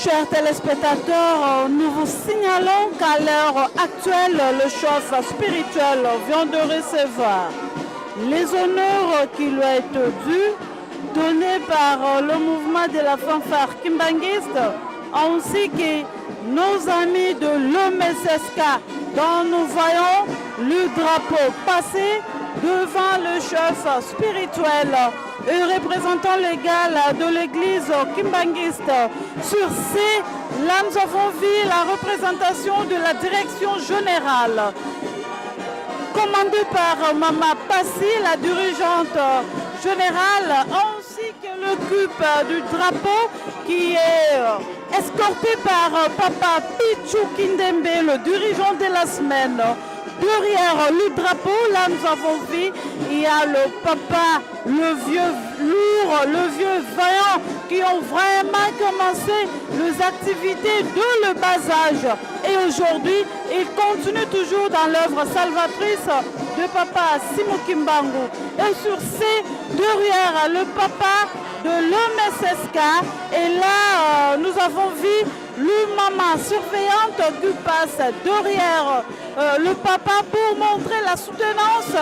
Chers téléspectateurs, nous vous signalons qu'à l'heure actuelle, le chef spirituel vient de recevoir les honneurs qui lui ont dus, donnés par le mouvement de la fanfare kimbanguiste, ainsi que nos amis de l'OMSSK, dont nous voyons le drapeau passer devant le chef spirituel et représentant légal de l'église kimbanguiste. Sur ces, là nous avons vu la représentation de la direction générale commandée par Mama Passy, la dirigeante générale, ainsi que le coupe du drapeau qui est escorté par Papa Pichou Kindembe, le dirigeant de la semaine. Derrière le drapeau, là nous avons vu, il y a le papa, le vieux lourd, le vieux vaillant qui ont vraiment commencé les activités de le bas âge. Et aujourd'hui, ils continuent toujours dans l'œuvre salvatrice de papa Simon Kimbangu. Et sur ces, derrière le papa de l'OMSSK, et là, nous avons vu le maman surveillante qui passe derrière le papa pour montrer la soutenance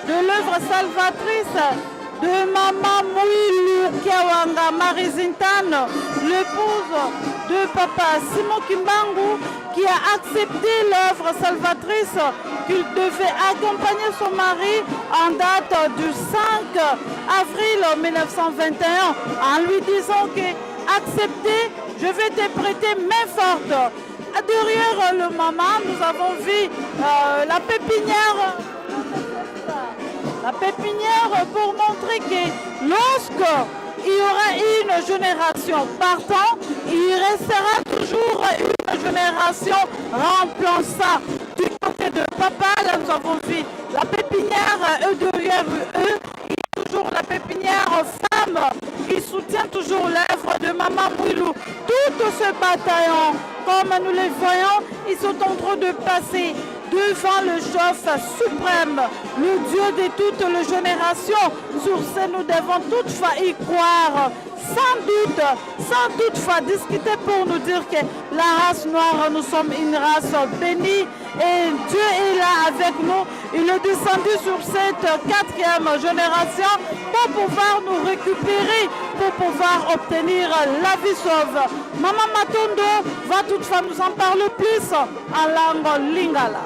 de l'œuvre salvatrice de maman Mouilou Kiawanga Marizintan, l'épouse de papa Simon Kimbangu, qui a accepté l'œuvre salvatrice qu'il devait accompagner son mari en date du 5 avril 1921, en lui disant que accepter, je vais te prêter main forte. Derrière le maman, nous avons vu la pépinière. La pépinière pour montrer que lorsque il y aura une génération partant, il restera toujours une génération remplaçant. Du côté de papa, là nous avons vu la pépinière, eux derrière eux, il y a toujours la pépinière femme qui soutient toujours l'œuvre de Maman Mouilou. Tout ce bataillon, comme nous les voyons, ils sont en train de passer devant le chef suprême, le Dieu de toutes les générations. Sur ce, nous devons toutefois y croire, sans doute, sans toutefois discuter pour nous dire que la race noire, nous sommes une race bénie et Dieu est là avec nous. Il est descendu sur cette quatrième génération pour pouvoir nous récupérer, pour pouvoir obtenir la vie sauve. Maman Matondo va toutefois nous en parler plus en langue lingala.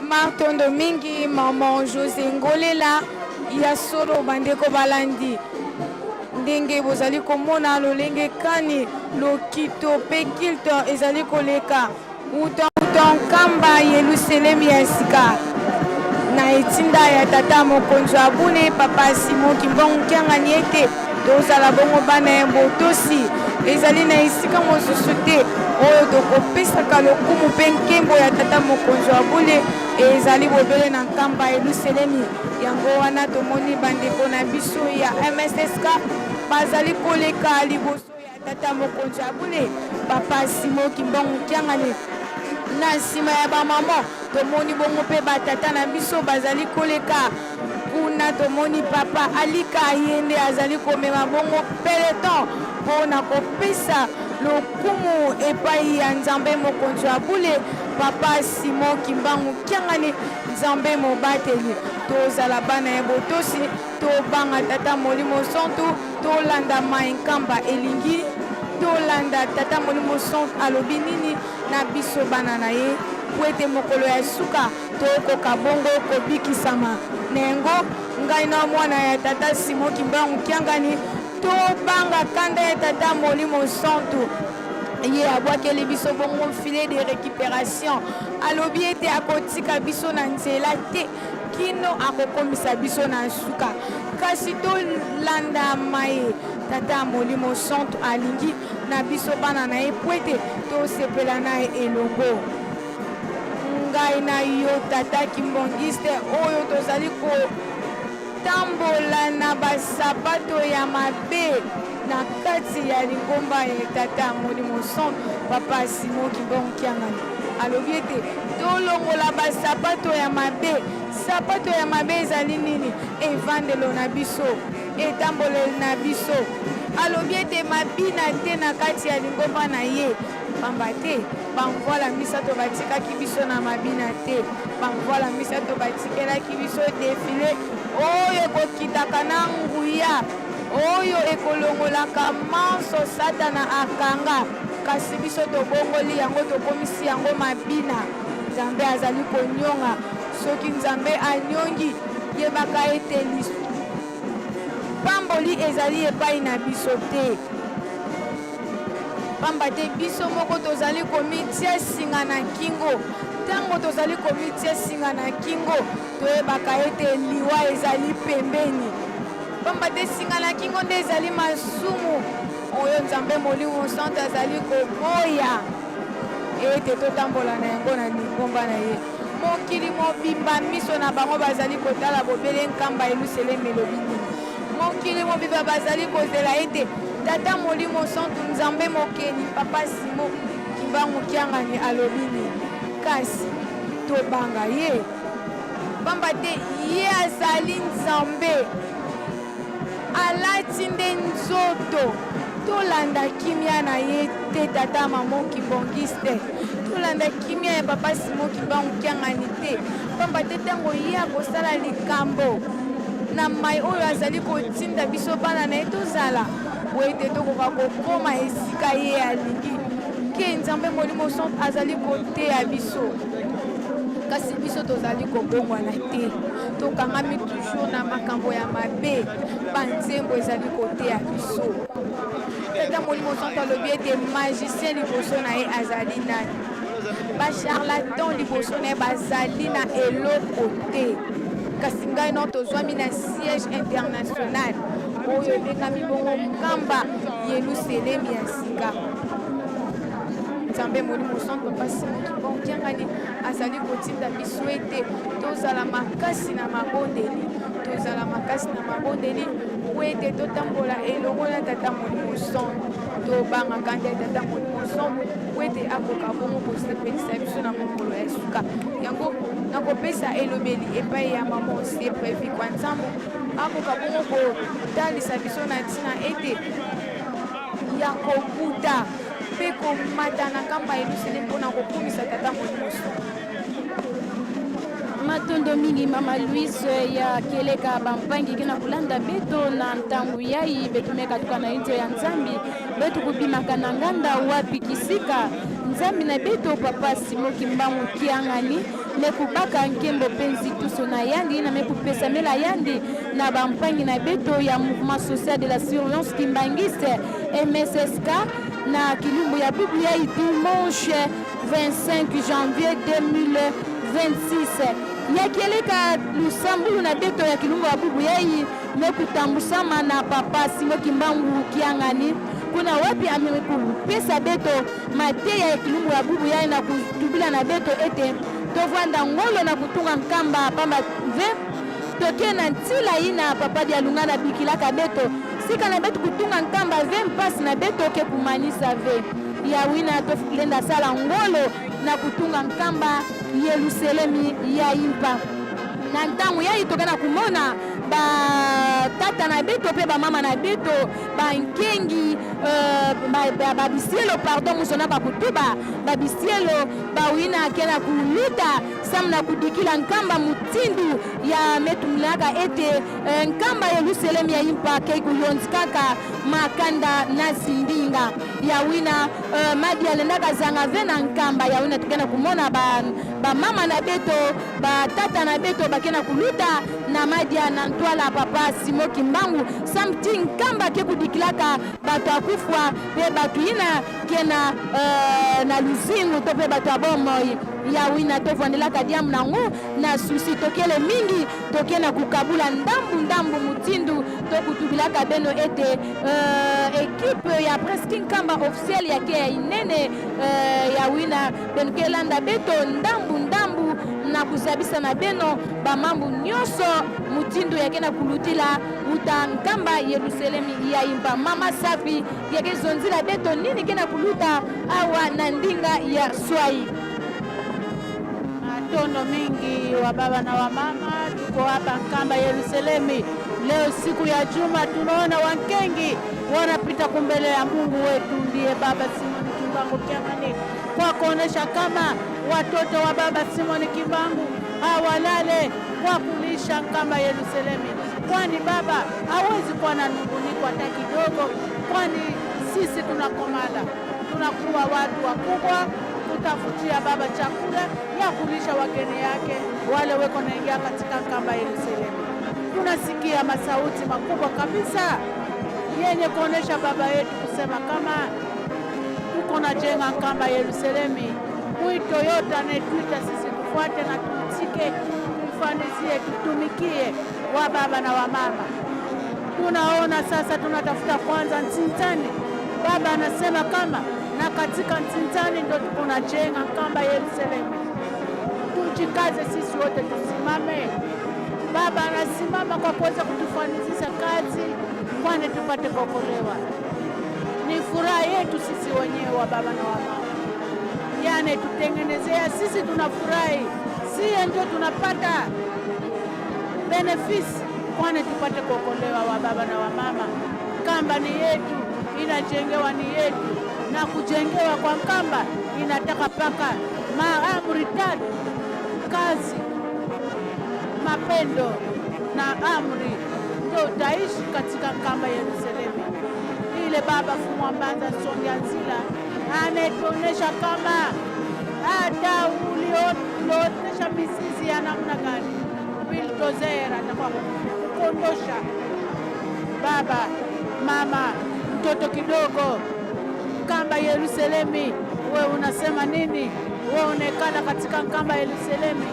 Matondo mingi, mama José Ngolela. Ya solo, bandeko balandi, ndenge bozali komona lolenge kani lokito mpe culte ezali koleka uta uta Nkamba Yelusalemi ya sika na etinda ya tata mokonzi ya bule, papa Simon Kimbangu Kiangani, ete tozala bongo bana ya botosi. Ezali na esika mosusu te oyo tokopesaka lokumu mpe nkembo ya tata mokonzi ya bule, ezali bobele na Nkamba Yelusalemi. Yango wana tomoni bandeko na biso ya MSSK bazali koleka liboso ya tata mokonzi ya bule, papa Simon Kimbangu Kiangani. Na nsima ya bamama, tomoni bongo mpe batata na biso bazali koleka kuna. Tomoni papa Alika, ye nde azali komema bongo peloton mpo na kopesa lokumu epai ya Nzambe mokonzi ya bule, papa Simon Kimbangu Kiangani, Nzambe mobateli. Tozala bana ya botosi, tobanga tata Molimo Santu, tolanda mai Nkamba elingi, tolanda tata Molimo Santu alobi nini na biso bana na ye, po ete mokolo ya suka tokoka bongo kobikisama. Na yango, ngai na mwana ya tata Simon Kimbangu Kiangani, tobanga kanda ya tata Molimo Santu. Ye abwakeli biso bongo filet de récupération, alobi ete akotika biso na nzela te kino akokomisa biso na suka. Kasi tolanda maye tata Molimo Santu alingi na biso bana na ye, po ete tosepela na ye elongo. Ngai na yo, tata kimbangiste, oyo tozali kotambola na basapato ya mabe na kati ya lingomba ya tata Molimo Santu, papa Simon Kimbangu Kiangani alobi ete tolongola basapato ya mabe. Sapato ya mabe ezali nini? Evandelo na biso. etamboleli na biso. Alobi ete mabina te na kati ya lingomba na ye, pamba te bamvwala misato batikaki biso na mabina te. Bamvwala misato batikelaki biso defile oyo ekokitaka na nguya, oyo ekolongolaka manso Satana akanga, kasi biso tobongoli yango, tokomisi yango mabina. Nzambe azali konyonga. Soki Nzambe anyongi, yebaka ete lipamboli ezali epai na biso te. Pamba te biso moko tozali komitia singa na kingo. Ntango tozali komitia singa na kingo, toyebaka ete liwa ezali pembeni. Pamba te singa na kingo nde ezali masumu oyo Nzambe Molimo Santu azali koboya ete totambola na yango na lingomba na ye. Mokili mobimba miso na bango bazali kotala bobele nkamba Yelusalemi elobi nini. Mokili mobimba bazali kozela ete Tata Molimo Santu Nzambe Mokeli Papa Simon Kimbangu Kiangani alobi nini. Kasi tobanga ye, pamba te ye azali Nzambe, alati nde nzoto. Tolanda kimia na ye te, Tata Mamo Kimbangiste. Tolanda kimia ya Papa Simon Kimbangu Kiangani te, pamba te ntango ye akosala likambo na mai oyo azali kotinda biso bana na ye tozala boye ete tokoka kokoma esika ye alingi ke Nzambe Molimo Santu azali koteya biso, kasi biso tozali kobongwana te, tokangami toujours na makambo ya mabe. Banzembo ezali koteya biso. Tata Molimo Santu alobi ete magicien liboso na ye azali nani? Ba charlatan liboso na ye bazali na eloko te. Kasi ngai no tozwami na siège international oyo ebengami bongo Nkamba Yelusalemi ya sika. Nzambe Molimo Santu Papa Simon Kimbangu Kiangani azali kotinda biso ete tozala makasi na mabondeli, tozala makasi na mabondeli mpo ete totambola elongo na Tata Molimo Santu. Tobangaka nde Tata Molimo Santu mpo ete akoka bongo kosepelisa biso na mokolo ya suka. Yango nakopesa elobeli epai ya mama Sepre Vikwa Nsambo, akoka bongo kotalisa biso na ntina ete ya kobuta mpe komata na nkamba Yelusalemi mpo na kokumisa Tata Molimo Santu. Matondo mingi mama Louise ya keleka bampangi ke na kolanda beto na ntango yai beto mekatuka na inzo ya Nzambi beto kobimaka na nganda wapi kisika Nzambi na beto papa Simon Kimbangu Kiangani mekubaka nkembo mpenzi tuso na yandi na mekupesamela yandi na bampangi na beto ya mouvement social de la surveillance kimbangiste MSSK na kilumbu ya bubu ya dimanche 25 janvier 2026 yakieleka lusambulu na beto ya kilumbu ya bubu yai mekutambusama na papa Simon Kimbangu Kiangani kuna wapi amekupesa beto mateya ya kilumbu ya bubu yai na kutubila na beto ete tovanda ngolo na kutunga nkamba pamba ve toke na ntila ina papa dialunga na bikilaka beto sika na beto kutunga nkamba ve mpasi na beto ke kumanisa ve yawina tolenda sala ngolo na kutunga nkamba Yelusalemi ya impa na ntango yai toke na kumona batata na beto mpe bamama na beto bankengi babisielo pardon musona bakutuba babisielo bawina ke na kuluta samu na kudikila nkamba mutindu ya metumilaka ete nkamba Yelusalemi ya impa ke kuyonzi kaka makanda na zindinga ya wina madi alendaka zanga ve na nkamba ya wina toke na kumona bamama na beto batata na beto bake na kuluta na madia na ntwala papa Simon Kimbangu samti nkamba ke kudikilaka bato akufwa pe bato ina ke na na luzingu to pe bato ya bomoi ya wina tovwandelaka diamu nango na susi tokele mingi toke na kukabula ndambu ndambu mutindu tokutubilaka beno ete ekipe ya presque nkamba officiel ya ke ya inene ya wina beno kelanda beto ndambu ndambu na kuzabisa na beno bamambu nyonso mutindu yake na kulutila uta nkamba Yelusalemi ya impa mama safi yake zonzila beto nini ke na kuluta awa na ndinga ya swai. Matondo mingi wa baba na wa mama, tuko hapa nkamba Yerusalemi. Leo siku ya juma, tunaona Wankengi wanapita kumbele ya Mungu wetu ndiye Baba Simoni Kimbangu Kiangani, kwa kuonesha kama watoto wa Baba Simoni Kimbangu hawalale kwa kulisha nkamba Yerusalemu, kwani baba hawezi kuwa na nunguniko hata kidogo, kwani sisi tunakomala, tunakuwa watu wakubwa, tutafutia baba chakula ya kulisha wageni yake wale weko naingia katika nkamba Yerusalemu. Tunasikia masauti makubwa kabisa yenye kuonesha baba yetu kusema kama tuko na jenga nkamba Yerusalemu. Mwito yote anayetuita sisi tufuate na tuitike, tumfanizie, tutumikie wa baba na wa mama. Tunaona sasa tunatafuta kwanza Ntinzani. Baba anasema kama na katika Ntinzani ndo tuko na jenga nkamba Yerusalemu. Tujikaze sisi wote tusimame. Baba anasimama kwa kuweza kutufanizisha kazi, kwani tupate kuokolewa. Ni furaha yetu sisi wenyewe wa baba na wa mama, yani tutengenezea sisi, tunafurahi siye ndio tunapata benefisi, kwani tupate kuokolewa wa baba na wa mama. Kamba ni yetu, inajengewa ni yetu, na kujengewa kwa kamba inataka paka maamri tatu: kazi, mapendo na amri, ndio utaishi katika kamba Yerusalemu. Ile baba Fumwa Mbanza Songa Nzila ametuonesha kama hata uliootesha mizizi ya namna gani, bildozer atakuwa kukondosha baba, mama, mtoto kidogo. Kamba Yerusalemi, we unasema nini? We unaekala katika kamba Yerusalemi,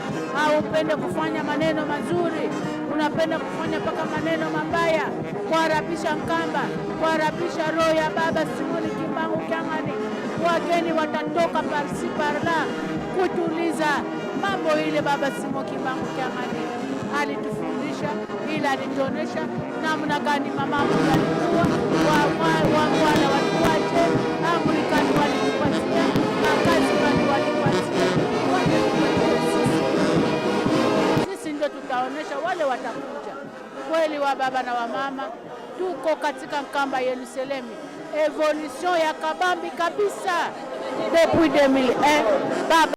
au upende kufanya maneno mazuri, unapenda kufanya mpaka maneno mabaya, kuharabisha nkamba, kuharabisha roho ya baba Simoni Kimbangu Kiangani. Wageni watatoka parsi parla kutuliza mambo ile baba Simon Kimbangu Kiangani alitufundisha, ila alituonesha namna gani mama alikuwa wangwana walikuwaje, amri gani walitupatia, makazi gani walitupatia, walitupatia sisi. Sisi ndio tutaonesha wale watakuja. Kweli wa baba na wa mama, tuko katika nkamba Yerusalemu, evolution ya kabambi kabisa depuis 2001 baba.